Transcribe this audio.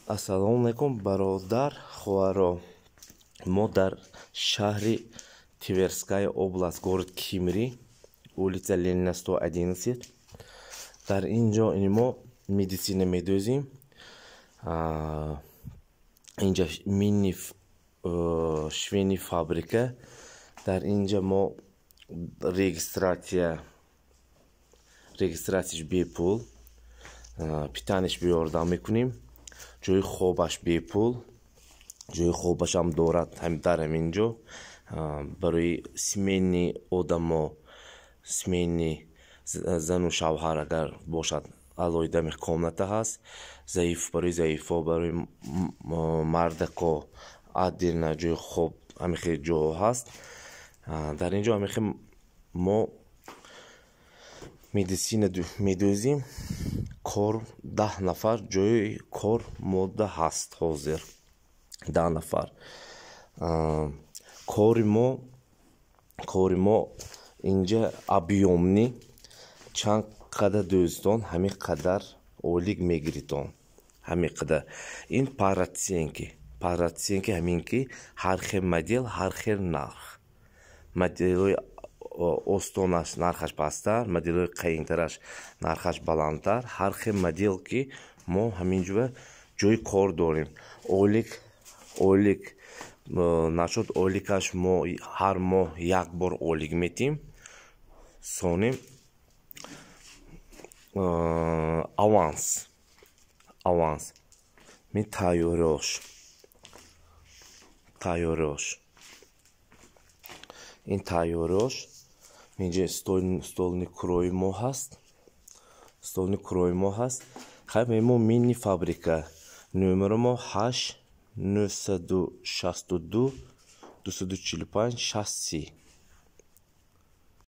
Ассалому алайкум, бародар, хоҳаро. Мо дар шаҳри Тверская область, город Кимри, улица Ленина, 111. Дар ин ҷо мо медицина медӯзем. Инҷа мини швейный фабрика. Дар ин ҷа мо регистрация, регистрацияш бепул, питание ш беёрдам мекунем, ҷои хобаш бепул, ҷои хобашам дорад. Дар ҳамин ҷо барои сменный одамо, сменный зану шавҳар агар бошад, алоҳида комната ҳаст. Заиф, барои заифҳо, барои мардако отдельно ҷои хоб, ҳамин хел ҷоҳо ҳаст. Дар ин ҷо ҳамин хел мо медицина медӯзем. Кор 10 нафар ҷои кор мода ҳаст ҳозир, 10 нафар. Кори мо инҷа объёмный: чанд қадар дӯзитон, ҳамин қадар ойлик мегиритон, ҳамин қадар. Ин по расценке, по расценке ҳамин ки ҳар хел модел, ҳар хел нарх. Моделҳои остонаш нархаш пасттар, моделҳои қайинтараш нархаш баландтар. Ҳар хел модел ки мо ҳамин ҷо ҷои кор дорем. Ойлик нашуд, ойликаш мо ҳар моҳ як бор ойлик метиҳем, сонем аванс. Мин тайёриёш, ин тайёриёш. Инҷа стольный крои мо ҳаст, стольный крои мо ҳаст. Хайр, мо мини фабрика, номери мо 8 962 245 60 30.